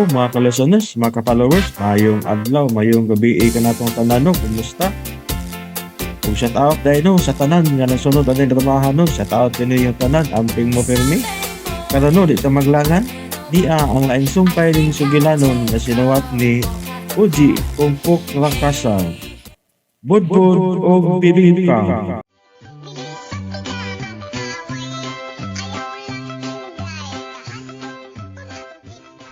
Mga ka-listeners, mga ka-followers, mayong adlaw, mayong gabi kanatong tanan no, kumusta? Ug shout out dahil no, sa tanan nga nasunod ani dramahan no, shout out din yung tanan, amping mo pirmi. Karon no, di ta maglangan, di ang laing sumpay ning sugilanon nga sinuwat ni Uji Pungpok Rakasa. Budbud og bibingka.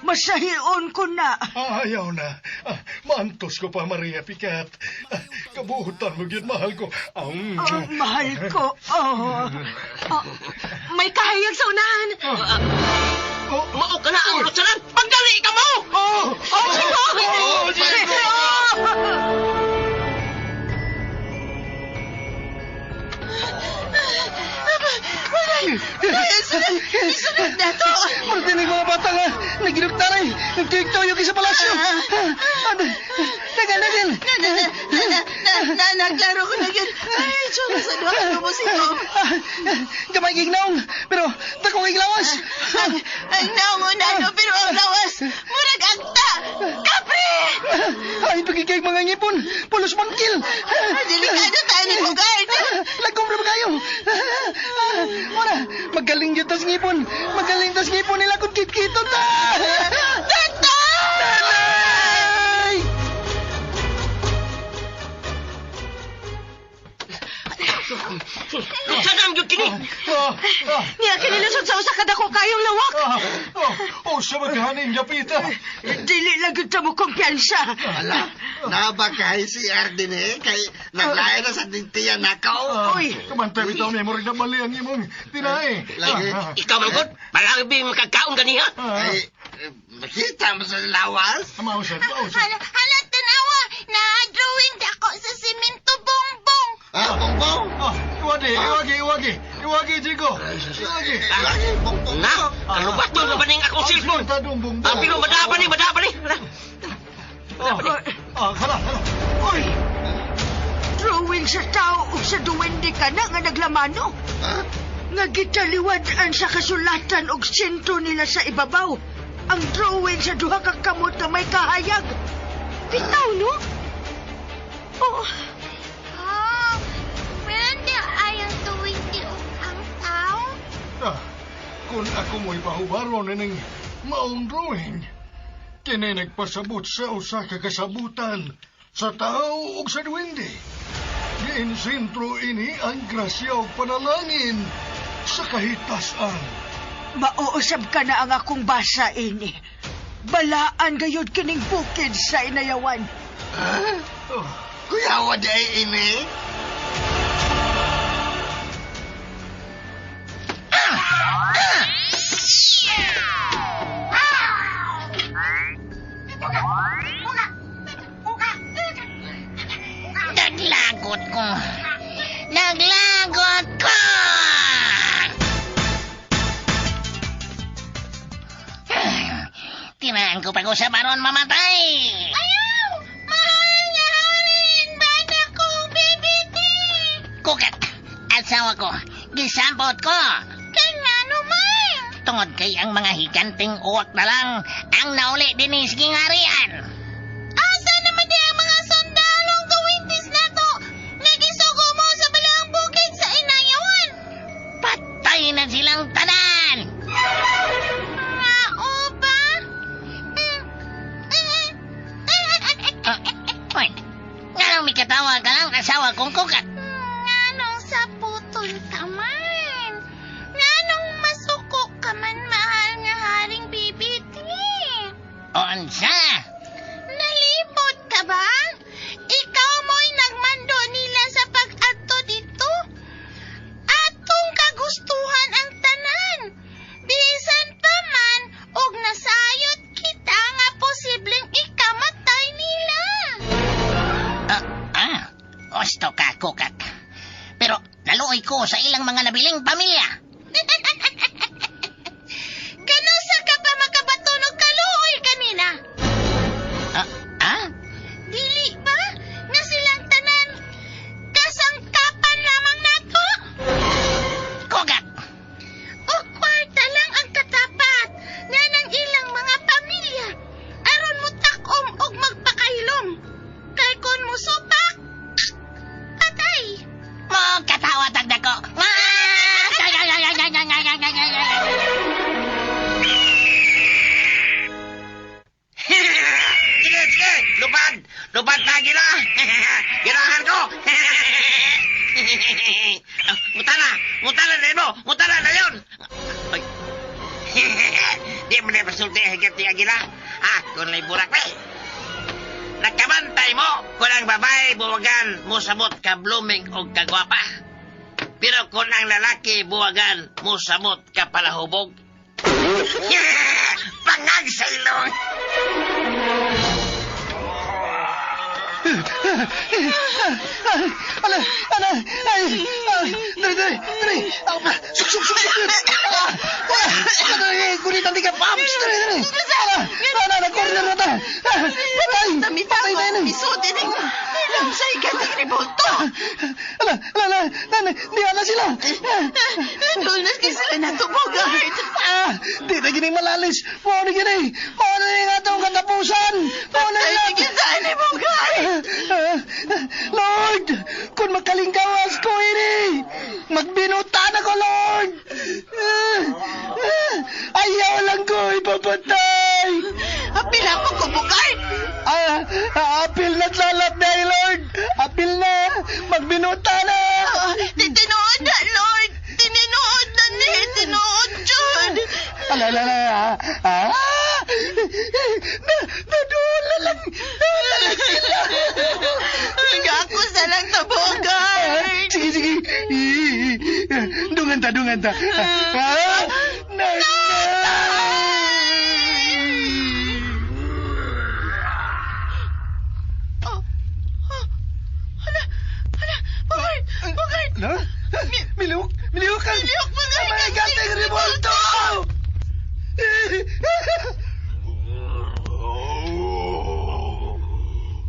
Masahion ko na. Ah, ayaw na. Ah, maantos ko pa, Maria Picat. Ah, kabuhutan mo yun, mahal ko. Oh, mahal ko. Oh. Oh, may kahayag sa unahan. Oh, Mao ka na ang rutsalan. Pagdali ka mo! oh, Oh, Chico! oh, Chico! Isunod na to! Martinig mga bata nga, nagginugtaray, nagtuyog-tuyog sa palasyo. Dagan, dagan. Na, na, na, na, na, na, naglaro ko na yun. Ay, tsura sa duha ko mo si Tom. Gamay gignaong, pero dakong iglawas. Ang naungo na ano, pero ang lawas, murag agta! Kape! Ay, pagkikay mga ngipon, pulos mangkil. Delikado tayo ni Bugard. Lagom na ba kayo? Wala, magaling yun tas ngipon. Magaling tas ngipon nila kung kitkito ta. Tata! Nanay! Rutsalan yun kini! Ah, ah, Niya kinilusot sa usa ka dako kayong lawak! ah, oh, oh, sa maghaning yapita. Dili lang gyud ta mo kumpiyansa. Ala, nabakay si Arden eh, kay naglain na sa dintiyan nakaw. Ah, Uy. Kamantay bitaw ni mo rin na mali ang imong tinae. Lagi. Ah, ah, Ikaw man gud, palagi makakaon ganiha. ah. Ay, eh, makita mo sa lawas. Mausad, mausad. Hala, hala, tanawa! Na-drawing dako sa simento bongbong! Ah, bongbong. Ah, iwagi, iwagi, iwagi. Iwagi, Chico. Iwagi. Lagi, bongbong. Na, kalubat mo ba ning akong cellphone? Tadong bongbong. Ah, pero madaba ni, madaba ni. Ah, ah, hala, hala. Uy! Drawing sa tao ug sa duwende ka na nga naglamano. Ah, Nga gitaliwad-an sa kasulatan og sentro nila sa ibabaw. Ang drawing sa duha ka kamot nga may kahayag. Bitaw, no? Oh. Ah, pwede ayang tuwing ug ang tao? Ah, kung ako mo'y pahubaron ining maong drawing, kini nagpasabot sa usa ka kasabutan sa tao ug sa duwende. Giinsentro ini ang grasya ug panalangin sa kahitasan. Mauusab ka na ang akong basa ini. Balaan gayud kining bukid sa inayawan. ah, Oh, kuyawa di ay ini. Naglagot ko. Naglagot ko! Tinaan ko pa ko sa baron mamatay. Ayaw! Mahal nga harin! Bana kong bibiti! Kukat, asawa ko, gisampot ko. Kay ngano man! Tungod kay ang mga higanting uwak na lang ang nauli din sa gingarian. Asa naman di ang mga sundalong tuwintis na to? Nagisugo mo sa balaang bukid sa inayawan! Patay na silang tanan. Mao ba? Ah, wait. Nga nang mikatawa ka lang asawa kong kukat. Nganong sa putol ka man? Nganong masuko ka man, mahal nga haring bibiti? Onsa? Nalipot ka ba? Ikaw mo'y nagmando nila sa pag-adto dito. Atong kagustuhan ang tanan. Bisan pa man og nasayot kita nga posibleng ikamatay nila. Ah, ah, osto ka, kukat. Pero naluoy ko sa ilang mga nabiling pamilya. Kanusa ka pa makabaton og kaluoy kanina? Ah, ah? Dili ba nga silang tanan kasangkapan lamang nato? Kukat! O kwarta lang ang katapat nga ng ilang mga pamilya. Lupat na gila. Ginahan ko. Mutana, mutana na mo, mutana na yun. Ay. Di mo na pasulti higit ni Agila. Ah, kung lay burak eh. Nakabantay mo kung ang babae buwagan mo samot ka blooming o kagwapa. Pero kung ang lalaki buwagan mo samot ka palahubog. Pangag sa ilong! Ala, ala, ay, ay, dali, dali, dali. Ako pa, suk, suk, suk, suk. Ah, ah, dali, kulitan di ka, pumps, dali, dali. Ala, ala, na, corner na ta. Ah, patay, patay na yun. Isuti ning sa igating revolto. Ala, ala, ala, ala, di ala sila. Dulas kay sila na to, Bogart. Ah, di na gini malalis. Mao ni gini. Mao na yung atong katapusan. Mao na Ay, yung kita ni Bogart. Lord, kung makalingkawas ko ini, magbinutan ako, Lord. Ayaw lang ko ipapatay. Apil ako ko, Bogart. Ah, apil na tlalap na, Lord. Apil na. Magbinutan na. Tinuod na, Lord. Tinuod na ni. Tinuod yun. Ala, ala, ala. Ah, na, lang. Nadoon lang sila. Ako sa lang to, Bogart. Sige, sige. Dungan ta, dungan ta. Ah, na, na. Oh, oh, hala, hala, Bogart, Bogart. Ano? Milihok, milihok ang... Milihok, Bogart. May gating revolto!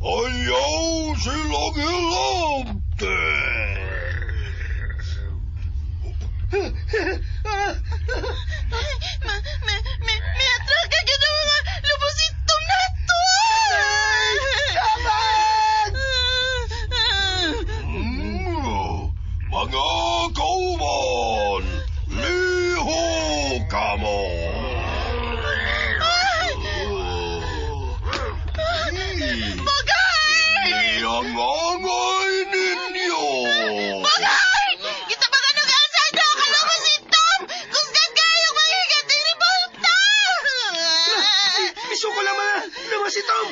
Ayaw silang hilabte. May atraka ka na mga lubositong na to! Taman! Mga kauban, liho kamo. Bogart! Iyangangay ninyo. Bogart! Kita ba ka nag-alsada? Kalubositong! Kusgan kayo mga revolta! Miso ko lang mga lumasitong!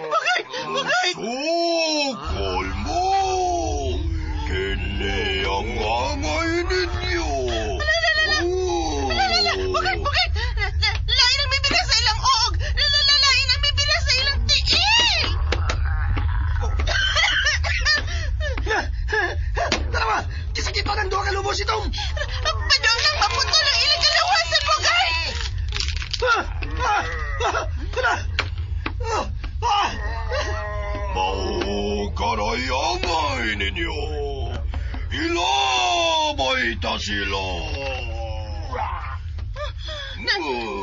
Bogart! Bogart! Sukol mo! Kini ang angay ninyo! Lalala! Bogart! Bogart! Lain ang bibila sa ilang og! Lain ang bibila sa ilang tiil! Tara ba! Kisakitan ang duha ka lubositong! Padong lang maputol ang ilang kalawasan, Bogart! Ah! Ah! Ah! Hala! Ah! Ah! Maukaray angay ninyo! Ilabay ta sila!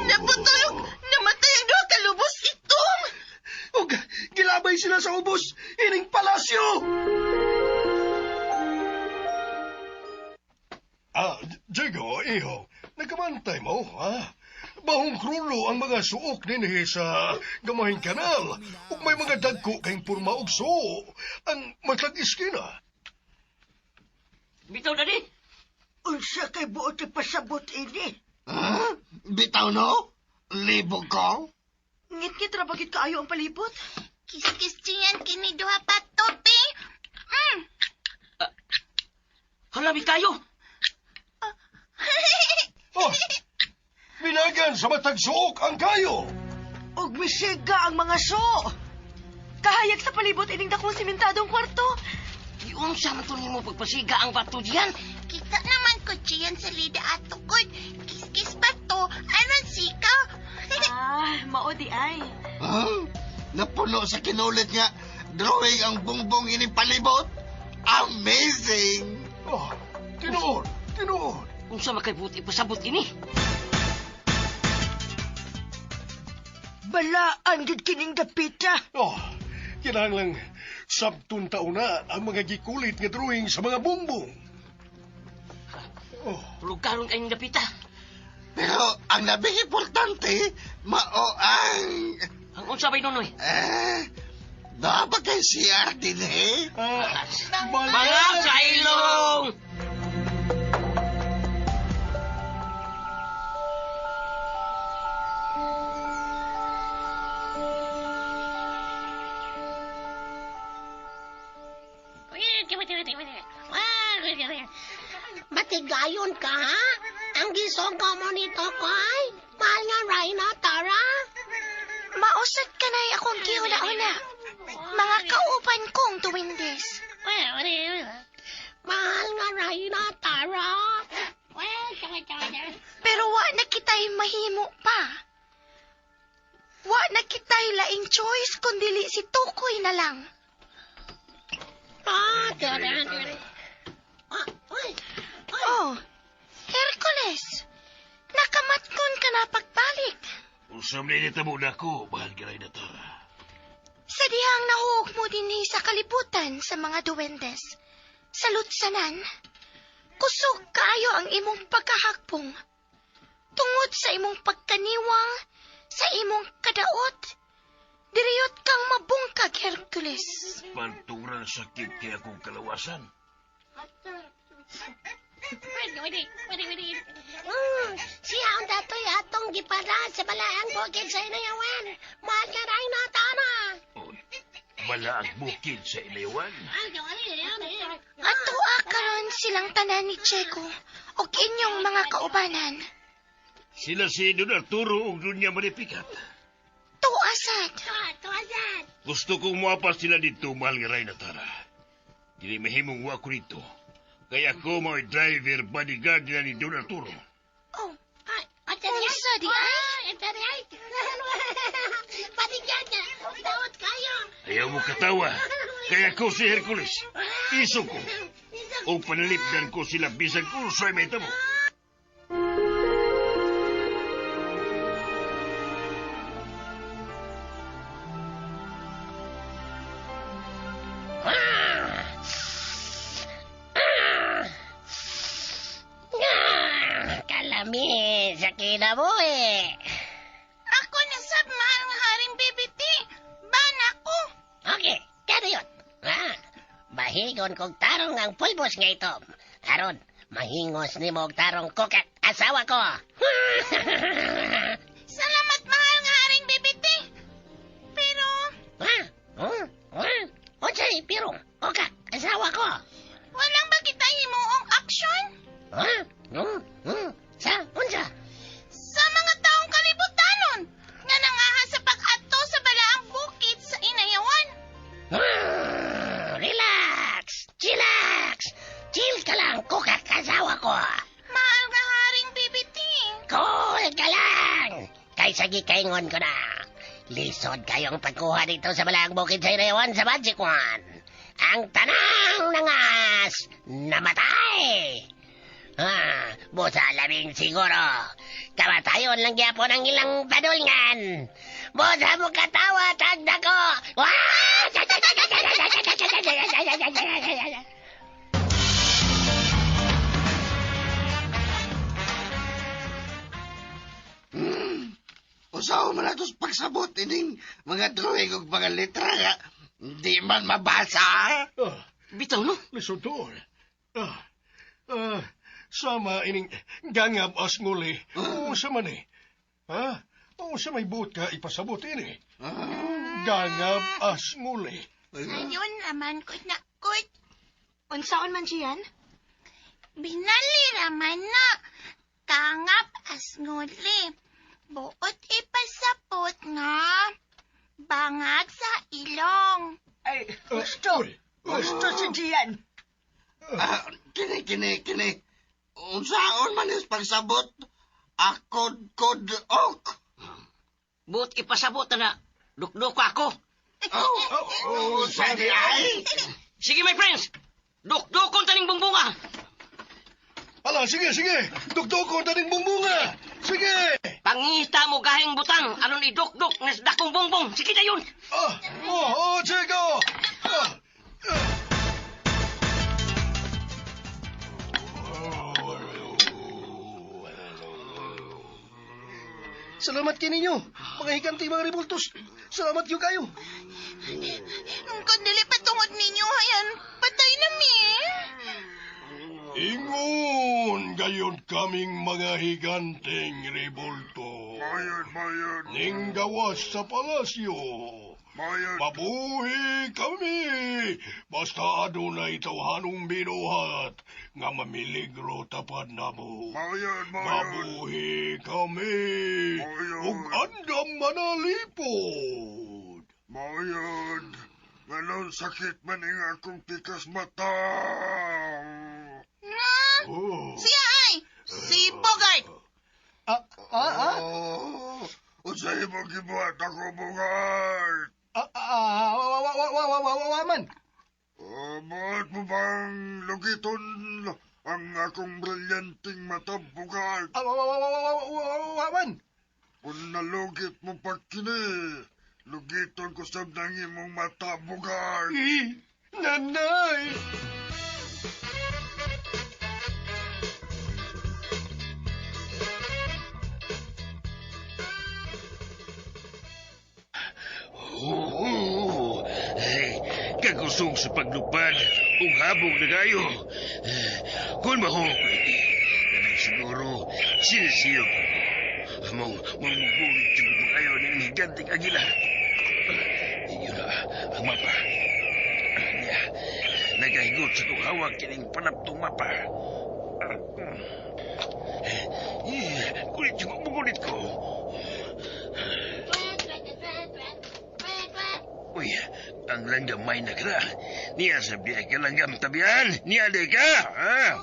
Naputol og namatay ang duha ka lubos itom! Ug gilabay sila sa ubos ining palasyo! Ah, Diego, iho, nagkamantay mo, ha? Bahong krulo ang mga suok dinhi sa gamahing kanal ug may mga dagko kayong porma og suo ang matag iskina. Bitaw na di. Unsa kay buot pasabot ini? Ha? Bitaw no? Libog ko? Ngit-ngit ra bagit kaayo ang palibot. Kiskis diyan kini duha pa topi. Mm. Hala, kayo. Oh, minagan sa matag suok ang kayo. Ug misiga ang mga so. Kahayag sa palibot ining dakong simentadong kwarto. Iunsa man to nimo pagpasiga ang bato diyan. Kita naman ko diyan sa lida ato ko. Kiskis pa to. Anon sika? Ah, mao di ay. Ha? Napuno sa kinulit nga drawing ang bungbong ining palibot. Amazing! Oh, tinuod, tinuod. Unsa man kay buot ipasabot ini? Balaan gid kining dapita. Oh, kinahanglang sabton taon na ang mga gikulit nga drawing sa mga bumbong. Oh, Tulog karon kayong dapita. Pero ang labing importante, mao ang... Ang unsa bay nonoy? Eh, Dapat kay CR din eh. Bangag sa ilong! Matigayon ka, ha? Ang gisong ka mo nito, Koy? Mahal nga, Rhino, Tara? Mausad ka na akong gihuna-una. Mga kauban kong duwindes. Mahal nga, Rhino, Tara? Pero wa na kita'y mahimo pa. Wa na kita'y laing choice kundili si Tukoy na lang. Oh, Hercules, nakamatkon ka na pagbalik. Usam na inita mo na ko, mahal ka rin na Tara. Sa dihang nahuog mo dinhi sa kalibutan sa mga duwendes, sa lutsanan, kusog kaayo ang imong pagkahakpong. Tungod sa imong pagkaniwang, sa imong kadaot, diriyot kang mabungkag, Hercules. Panturan sakit kaya akong kalawasan. Siya ang datoy atong gipara sa balaang bukid sa inayawan. Mahal nga, Rhino, Tara? Oy, balaang bukid sa inayawan. Atua karon silang tanan ni Checo ug inyong mga kaubanan. Sila si Don Arturo ug Dunya Manipikat. Tuwa sad. Gusto kong muapas sila dito, mahal nga Reyna Tara. Dili mahimong wa ko dito. Kaya ako mao'y driver bodyguard nila ni Don Arturo. Oh, unsa di ay? Daot kayo. Ayaw mo katawa. Kaya ako si Hercules. Iso ko. O panalipdan ko sila bisag unsay may tamo. Kalami sa kinabuhi. Ako na sab mahal nga Haring BBT. Bana ko. Okay, kano yun? Mahigon kong tarong ang pulbos nga itom. Aron, mahingos ni mo og tarong kokak asawa ko. Salamat mahal nga Haring BBT. Pero Unsay pero kokak asawa ko. walang ba kita himuong aksyon Sa unsa? sa mga taong kalibutanon nga nangaha sa pag-adto sa balaang bukid sa inayawan? Relax, chillax. Chill ka lang, kokak asawa ko. Mahal nga Haring BBT. Cool ka lang. Kaysa gikaingon ko na. Lisod kayong pagkuha dito sa balaang bukid sa inayawan sa Magic One. Ang tanang nangas namatay. Busa labing siguro. Kamatayon lang gyapon ang ilang padulngan. Busa mo katawa, tagda ko. Usaw man natos pagsabot ining mga drawing ug mga letra nga di man mabasa. Bitaw, no? Lisod doon. Sama ining gangab as nguli. Unsa man eh? Ha? Unsa may buot ka ipasabot ini? Gangab as nguli. Ayun naman ko na kut. Unsaon man siyan? Binali raman na. Kangap as nguli. Buot ipasapot nga. Bangag sa ilong. Ay, gusto. Gusto si Gian. Kini. Unsaon man is pagsabot? Akod kod ok. Buot ipasabot na. Dukduk ako. Oh, sabi ay. Sige, my friends. Dukdukon taning bungbunga. Ala, sige. Dukdukon taning bungbunga. Sige. Pangita mo gahing butang aron idukduk ng dakong bungbong. Sige na yun. Oh, Chico. Salamat kayo ninyo, mga higanti, mga ribultos. Salamat kayo kayo. Dayon kaming mga higanteng rebulto. Mayon, mayon. Ning gawas sa palasyo. Mayon. Mabuhi kami! Basta adunay tawhanong binuhat nga mamiligro tapad namo. Mayon, mayon. Mabuhi kami! Mayon. Ug andam manalipod! Mayon. Nganong sakit man ing akong pikas mata. Oh. Siya ay! Si Bogart! Ah, ah, ah? Oh, unsay imong gibuhat ako, Bogart? Ah, ah, wa, wa, wa, wa, wa, wa, wa, wa, man. Oh, buhat mo bang lugiton ang akong brilyanteng mata, Bogart? Ah, wa, wa, wa, wa, wa, wa, wa, wa, man. Kung nalugit mo pa kini, lugiton ko sab ng imong mata, Bogart. Eh, nanay! Oo. Ay, kakusog sa paglupad ug habog na kayo. Kung mahog, labi siguro, sinisiyog ko. Among mamugulid jud mo kayo ng higanteng agila. Yun na, ang mapa. Niya, nagahigot sa kong hawak kining panaptong mapa. Kulit yung mugulit ko. Uy, ang langgam may nakra. Niya sa biya ka langgam tabian. Niya di ka, ha?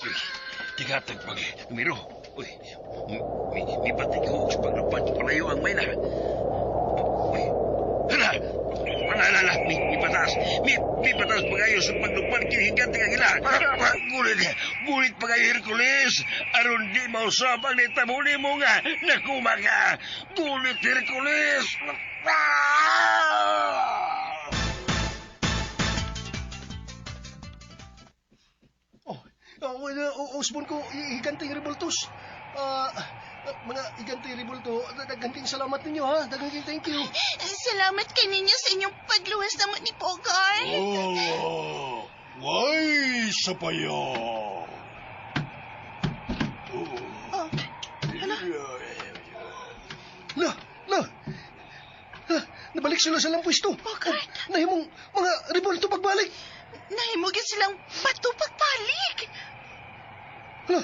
Uy, tigatag pag numero. Uy, mi pati ko sa paglupad palayo ang may na. Uy, hala! Wala, wala, wala. Mi patas. Mi patas pa kayo sa paglupad kinhigante ka gila. Gulit, gulit pa kayo, Hercules. Aron di mausap ang nitabuli mo nga. Nakuma ka. Gulit, Hercules. Ah! Oh, oh, usbon ko, higanteng rebultos. Ah, mga higanteng rebulto, daghang salamat ninyo ha. Daghang thank you. Salamat kaninyo sa inyong pagluwas namo ni Bogart. Oh, why sa payo? Oh, hala. La, la. Ah, nabalik sila sa lang pwesto. Bogart. Nahimong mga rebulto pagbalik. Nahimo gyud silang bato pagbalik. Hala.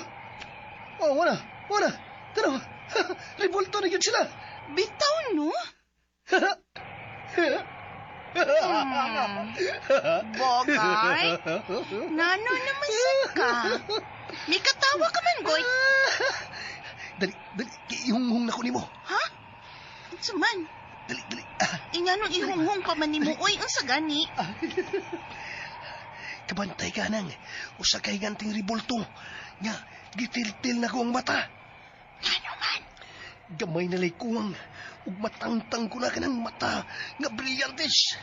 Oh, wala, wala. Tanaw, rebulto na gyud sila. Bitaw, no? Bogart? Nano naman sad ka? May katawa ka man, Goy. Dali, dali, ihunghong na ko nimo. Ha? Unsa man? Dali, dali. Inganong ihunghong pa man nimo, oy, unsa gani? Kabantay ka nang usa ka higanting rebulto nga gitiltil na ko ang mata. Ngano man? Gamay na lay kuwang ug matangtang ko na kanang mata nga brilyantes.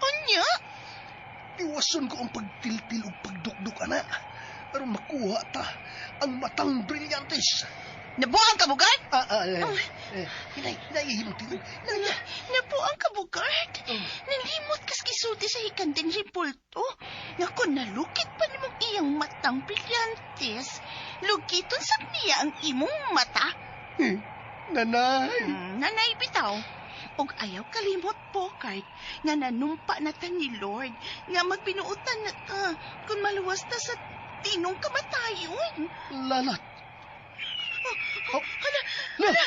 Unya? Iwason ko ang pagtiltil ug pagdukduk ana aron makuha ta ang matang brilyantes. Nabuang ka, Bogart? Ah, ah, eh, eh, hinay, hinay, himong tingog. Hinay, Nabuang ka, Bogart? Nalimot kas gisulti sa higanteng rebulto. Nga kung nalukit pa nimong iyang matang brilyantes, lugiton sab niya ang imong mata. Eh, nanay. Nanay bitaw. Og ayaw kalimot, Bogart, nga nanumpa na ta ni Lord, nga magbinuotan na ta kung maluwas ta sa tinong kamatayon. Lalat. Oh, hala, hala,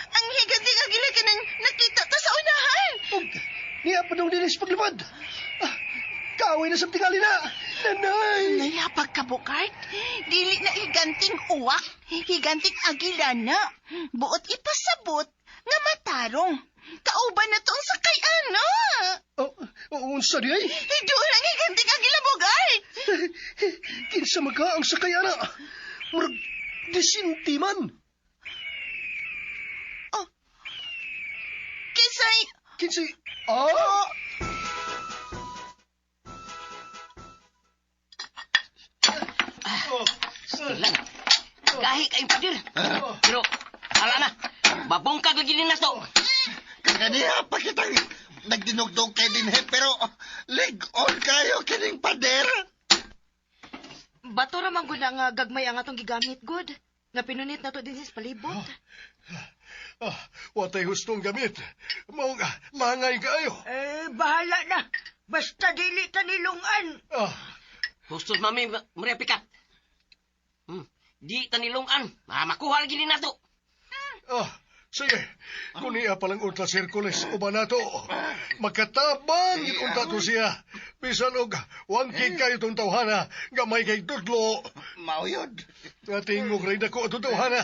ang higanting agila ka nang nakita ta sa unahan. Ug niya pa dong dinis paglupad. Ah, kaaway na sa tingali na. Nanay. Nayapag ka, Bogart. Dili na higanting uwak, higanting agila na. Buot ipasabot nga matarong. Kauban na toong sakay, ano? Oh, oh, unsa di ay? Doon ang higanting agila, Bogart. Kinsa man ka ang sakay ana? Murag disinti man. Oh. Kinsay? Kinsay? Ah! Lang. Gahi kayong padir. Pero, ala na. Mabungkag lagi ni Nasto. Kaganiha pa kitang nagdinugdog kay dinhi pero lig-on kayo kining pader. Bato ra man gud na nga gagmay ang atong gigamit gud. Nga pinunit na to din sa palibot. Ah, watay hustong gamit. Mao nga, langay kaayo. Eh, bahala na. Basta dili ta nilungan. Ah, Hustos mami, Maria Pikat. Di tanilungan. Ah, makuha lagi ni nato. ah, sige. Kuniya palang unta Hercules, uban nato. Makatabang gid unta to siya. Bisan og wangkig kayo tong tawhana, gamay kay tudlo. Mao yun. Nga tingog rin ako atong tawhana.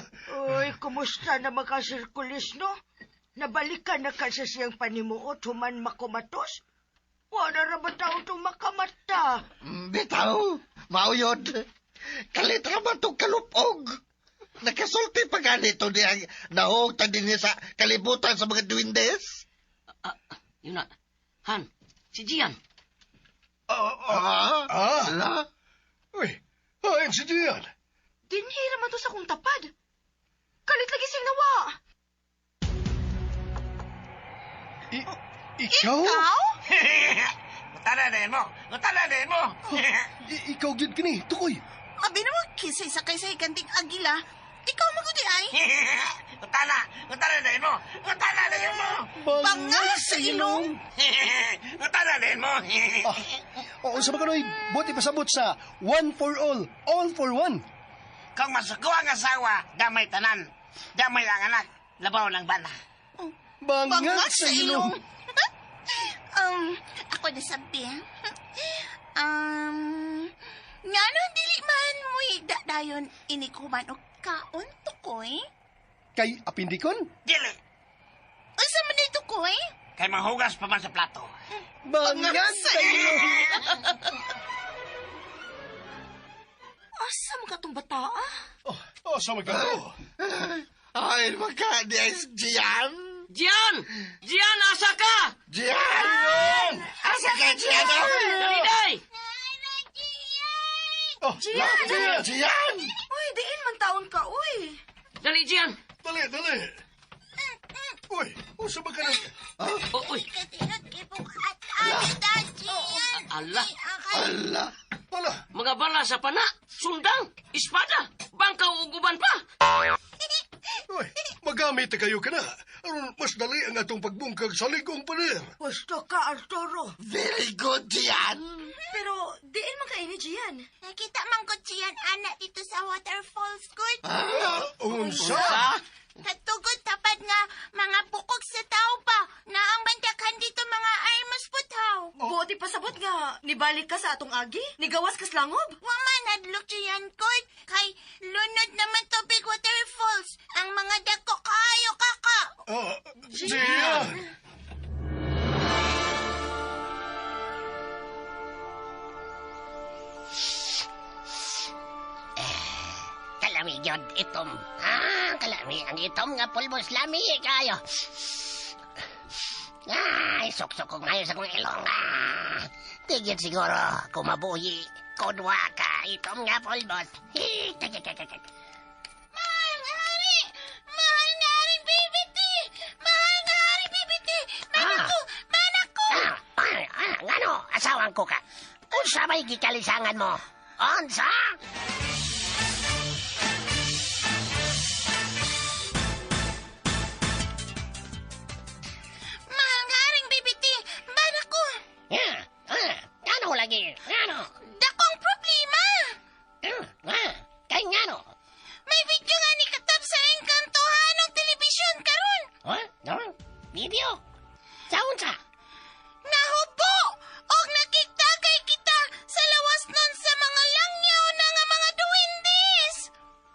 Uy, kumusta na makasirkulis, no? Nabalikan na ka sa siyang panimuot, human makumatos? Wala ra ba tao itong makamata? Bitaw, mao yun. Kalit ra ba itong kalupog? Nakasulti pa ganito niya nahog ta din sa kalibutan sa mga duwindes? Ah, yun na. Han, si Gian. Ah, Ah, ala? uy, ay, si Gian. Dinhi ra man to sa kong tapad. Kalit lagi siyang nawa. Ikaw? Ikaw? Mutala na mo. Mutala na mo. Ikaw gyud kini, tukoy. Abi naman kisay sakay sa higanting agila. Ikaw magudi ay. Mutala. Mutala na mo. Mutala na mo. Bangag sa ilong. Mutala na mo. Ah, oo, sa mga kanoy, buti pasabot sa one for all, all for one. Kung masuko ang asawa, damay tanan. Damay ang anak, labaw ng bana. Bangag sa ilong. Ako na sabi. Ngano dili man mo'y dayon inikuman og kaon tukoy? Kay apindikon, Dili, Unsa man ni tukoy? kay manghugas pa man sa plato. bangag sa ilong. Asa man ka tong bata ah? Oh, oh, sa magkato. Ay, maka di ay Gian. Gian! Gian, asa ka? Gian! Asa ka, Gian? Dali, day! Oh, Gian! Gian! Gian! Uy, diin man taon ka, uy. Dali, Gian! Dali, dali. Uy, usa ba ka na? Oh, uy, ala, Ala! Wala. mga bala sa pana, sundang, espada, bangkaw ug uban pa. Uy, magamit na kayo ka na. Aron mas dali ang atong pagbungkag sa ligong pader. Gusto ka, Arturo. Very good, Gian! Pero diin man ka ini Gian. Nakita man ko Gian ana dito sa waterfalls good. Ah, unsa? Katugod tapad nga mga bukog sa tao pa na ang bandakhan dito mga armas putaw. Buti pasabot nga nibalik ka sa atong agi, nigawas kas langob. Wa man hadlok Gian good kay lunod naman tubig waterfalls. Ang mga dako kaayo kaka. Ah, Gian! Kalami gyud itom. Ah, kalami ang itom nga pulbos lami kayo. Ay, suksok ko ngayon sa kong ilong. Ah, tigil siguro kung mabuhi. Kunwa ka itom nga pulbos. Hi, tik, tik, tik, tik. Mahal nga hari! Mahal nga hari, baby T! Mahal nga hari, baby T! Manak ko! Manak ko! Ah, ah, ah, ngano, asawang ko ka. Unsa may gikalisangan mo? Unsa? Mahal nga haring baby T! Manak ko! Ah, ah, ngano lagi? Ngano? Dakong problema! Ah, ah, kay ngano? May video nga ni katap sa engkantohan ng telebisyon karon. Huh? No? Video? Sa unsa? Nahubo! Og nakitagay kita sa lawas nun sa mga langyaw na nga mga duwindes!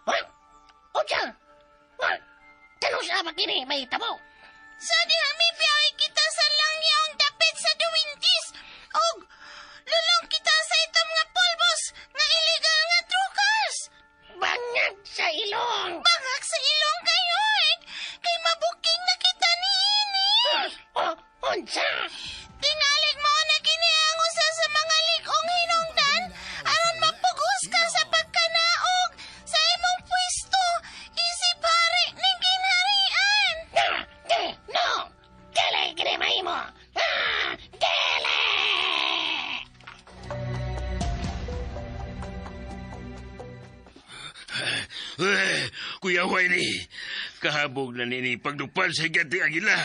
Huh? Unsa? Huh? Tanong sa ba kini may tabo? Sa diha mibiyahe kita sa langyaw ang dapit sa duwindes! Og lulong kita sa itom nga pulbos nga illegal nga truckers! Bangag sa ilong. Bangag sa ilong kayo eh! Kay mabuking na kita ni ini! Oh, unsa? Tingalig mo na kini ang usa sa mga lig-ong hinungdan aron mapugos ka sa pagkanaog sa imong pwesto isip hari ning ginharian. Ah, di, no. Dili kini mahimo. Ah! Kuyaway ni. Kahabog na nini pagdupan sa higante agila.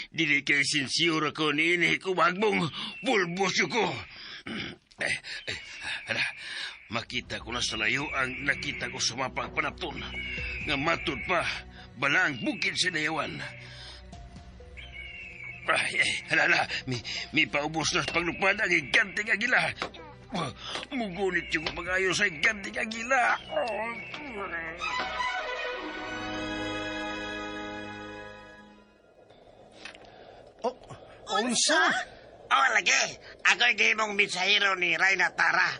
Dili kay sinsiyura ko niini kumagbong pulbos ko. Hala, makita ko na sa layo ang nakita ko sa mapang panapton. Nga matud pa, balaang bukid sa Nayawan. Ay, hala, hala, mi paubos na sa paglupad ang higanteng agila. Mugunit yung pag-ayo sa higanteng agila. Oh, unsa? Oh, lagi. Ako'y gihimong mensahero ni Reyna Tara.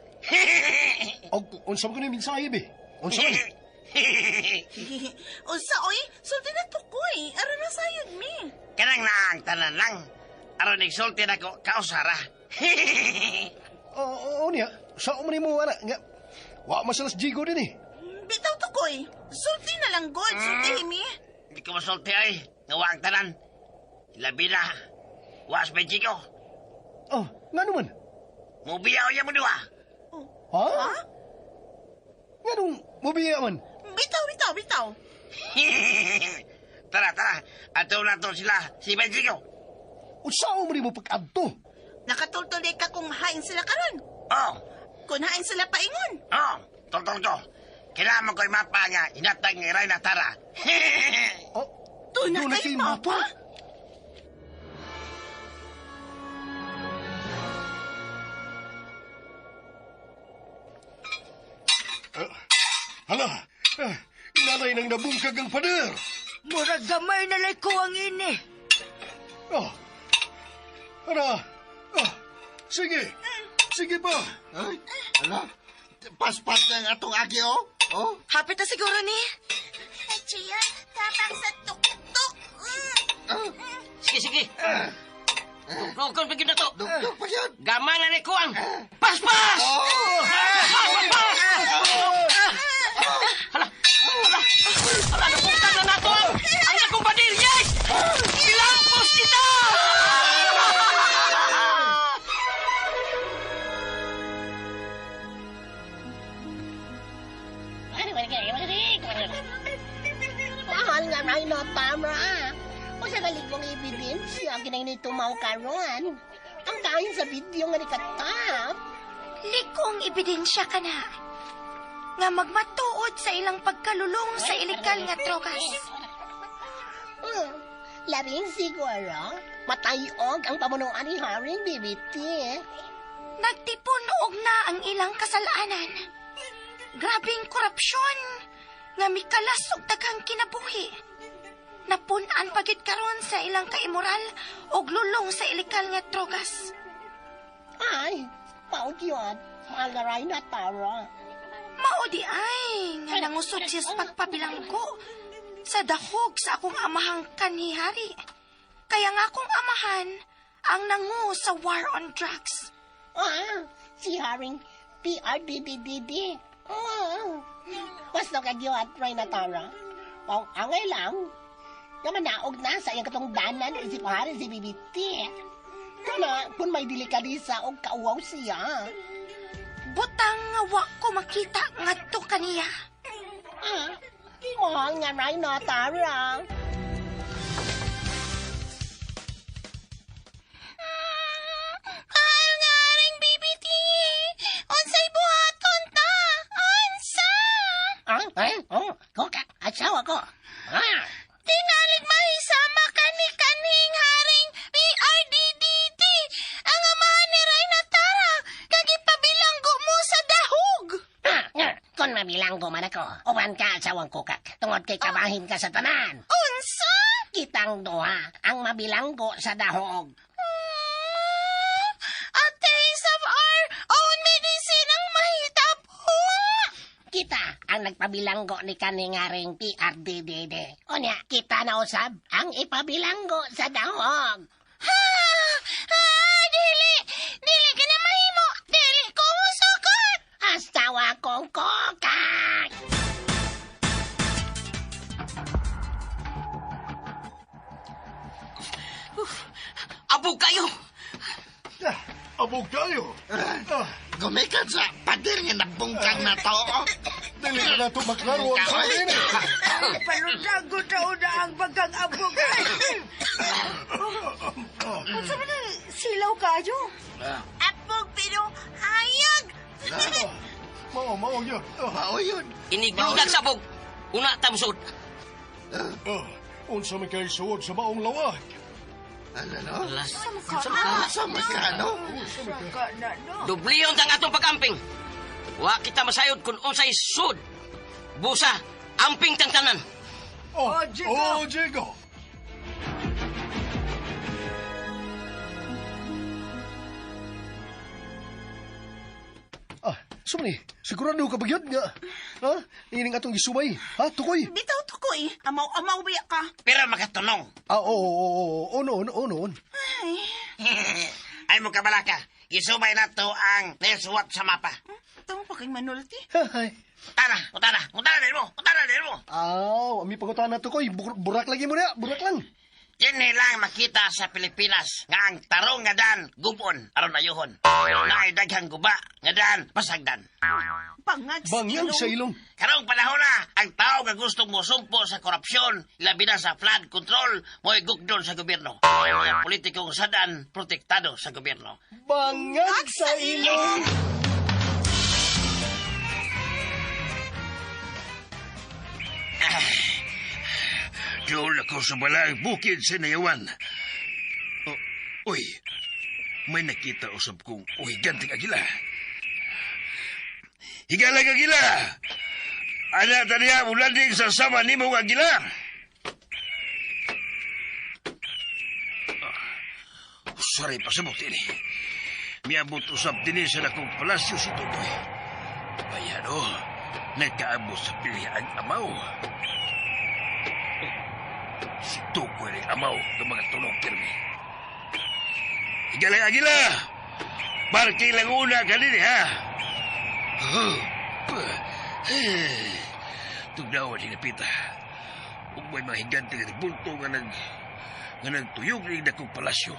Og unsa man kuno mensahe be? Unsa man? Unsa, oy? Sulti na to ko, eh. Aron na sayod mi. Kanang naang tanan lang. Aron nagsulti na ko, kausara. Oo, niya. Sa man nimo ana nga wa man sila sa Jigo din eh. Bitaw to ko, eh. Sulti na lang, God. Sulti, mi. Hindi ko masulti ay. Nga wa ang tanan. Labi na. Was may Jigo. Oh, nga naman. Mubiyaw niya mo duha. Ha? Nga nung mubiya man. Bitaw, bitaw, bitaw. Tara, tara. Ato na to sila, si Benjigo. Unsa man nimo pag-adto? Nakatultol ka kung hain sila karon. Oh. Kung hain sila paingon. Oh, toltol ko. Kailangan mo ko'y mapa nga inatag ni Reyna Tara. Oh, Doon na kay mapa? Hala, nanay nang nabungkag ang pader. Murag gamay na lay ko ang ini. Oh. Hala, oh. Sige, sige pa. Ay, hala. Paspas na ang atong agi, oh. Oh. Hapit na siguro ni. Ay, Gia, tapang sa tuktok. Sige, sige. Dugdugkon pa gyud na to. Dugdug pa yun. Gamay na ni kuang. Paspas! Paspas! Paspas! Hala! Hala! Hala! Nabungkag na nato! Ang akong badil! Yes! Gilampos kita! Mahal nga Rhino Tamra. O sa galikong ebidensya, ginay ni tumaw karon. Ang kain sa video nga ni Katap. Likong ebidensya ka na. Nga magmatuod sa ilang pagkalulong sa ilegal nga drogas. Labing siguro, matayog ang pamunuan ni Haring BBT. Nagtipon-og na ang ilang kasalanan. Grabing korupsyon nga mikalas og daghang kinabuhi. Napun-an pagid karon sa ilang kaimoral og lulong sa ilegal nga drogas. Ay, mao gyud, mahal nga Rhino Tara. Mao di ay nga nangusod siya sa pagpabilanggo sa dahog sa akong amahang kanihari. Kaya nga akong amahan ang nangu sa war on drugs. Ah, si Haring PRDDDD. Ah, basta ka gyud, Rhino Tara. Mao angay lang. Nga manaog na sa iyang katungdanan isip hari si BBT. Kana, kung may delikadisa o kauwaw siya. Butang nga wa ko makita ngadto kaniya. Ah, mahal nga Rhino Tara. Mahal nga ring BBT. Unsay buhaton ta? Unsa? Ah, eh, oh, kuka, asawa ko. Ah, Tinalig mahisama ka ni kanhing haring PRDDD. Ang amahan ni Reyna Tara. Kagipabilanggo mo sa dahog. ah, nga, kung mabilanggo man ako, uban ka asawang kukak. Tungod kay kabahin ka sa tanan. Unsa? Kitang duha ang mabilanggo sa dahog. A taste of our own medicine ang mahitabo. Kita ang nagpabilanggo ni kaningaring PRDDD. Unya, kita na usab ang ipabilanggo sa dahog. Ha! Ha! Dili! Dili ka na mahimo! Dili ko musukot! Asawa kong kokak! Abog kayo! Abog kayo. Gumikan sa pader nga nabungkag na to. Dili na nato maklaro ang sarili. Palundago taon na ang bagang abog. Unsa man ang silaw kayo? Apog pero hayag. Mao, mao yun. Mao yun. Inigludag sa abog. Una tamsod. Oh, unsa man kay suod sa maong lawag? Ano no? Alas. Sa magkano? Saka na, no? Dubliyon tang atong pag-amping. Wa kita masayod kung unsay sud. Busa, amping tang tanan. Oh, Oh, Jigo. Oh, Jigo. Ah, sumani, sigurado ka ba yun nga? Ha? Ining atong gisubay, ha? Tukoy. Bitaw tukoy. Amaw-amaw biya ka. Pero makatunong. Ah, oo, oo, oo, oo, noon, oo, noon. Ay mo kabalaka. Gisubay na to ang nesuwat sa mapa. Tama pa kay manulti. Hay. Tara, utara, utara din mo, utara din mo. Ah, ami pangutana tukoy, burak lagi mo na, burak lang. Kini lang makita sa Pilipinas nga ang tarong nga daan gubon aron ayuhon. Naay daghang guba nga daan pasagdan. Bangag sa Bangyang ilong. sa ilong. Karong panahon na ang tao nga gustong mosumpo sa korupsyon, labi na sa flood control, mo'y gugdon sa gobyerno. Mga politikong sadan protektado sa gobyerno. Bangag sa ilong. Doon ako sa balang bukid sa Nayawan. Oh, uy, may nakita usab kong uhiganting agila. Higalang agila! Ana taniya mulanding sa sama nimong agila! Ah, sorry pa sa ini. Miabot usab dinhi sa dakong palasyo si Tutoy. Ayan o, nagkaabot sa pili ang amaw. Si Tukoy ni amaw ng mga tulong pirmi. Higalang agila! Barking lang una ka din, ha? Tugnawa ni Napita. Ug may mga higante nga ribulto nga nagtuyog ni dakong palasyo.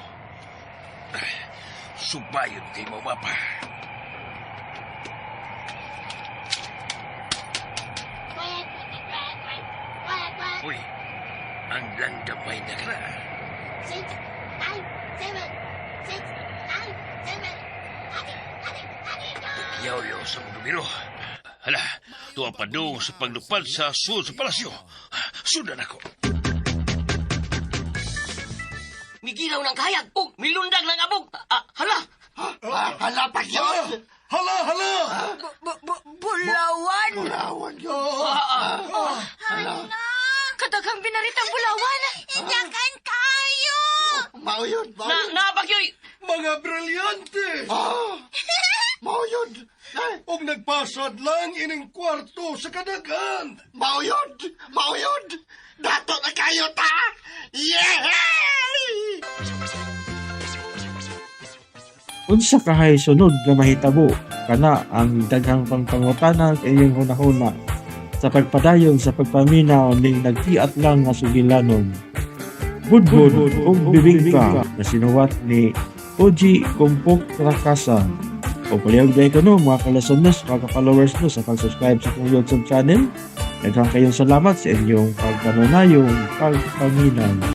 Subayon kay mawapa. Uy, ang langgamay na kra. 6, 5, 7, 6, 5, 7. Ati, ati, ati, Yaw-yaw sa mga numero. Hala, tuwa pa doon sa paglupad sa sud sa palasyo. Sundan ako. Migilaw ng kahayag ug milundag ng abog. Ah, hala, Hala pa yun! Hala, hala! Bulawan! Bulawan yun! Hala. Kadaghang binaritang bulawan. Dagan kayo. Mao yun! Mao na yun! napagyoy. Mga brilyante! Ah! Mao yun! Ay, Og nagpasad lang ining kwarto sa kadaghan. Mao yun! Mao yun! Dato na kayo ta! Yeah! Unsa kahay sunod nga mahitabo kana ang daghang pangpangutana sa inyong hunahuna sa pagpadayon sa pagpaminaw ning nagtiat lang nga sugilanon. Budbud ug bibingka na sinuwat ni Oji Kumpok Rakasa. O palihog dahil ko no, mga kalasonos, mga followers no, sa pag-subscribe sa akong YouTube channel. Daghang kayong salamat sa inyong pagpanunayong pagpaminaw.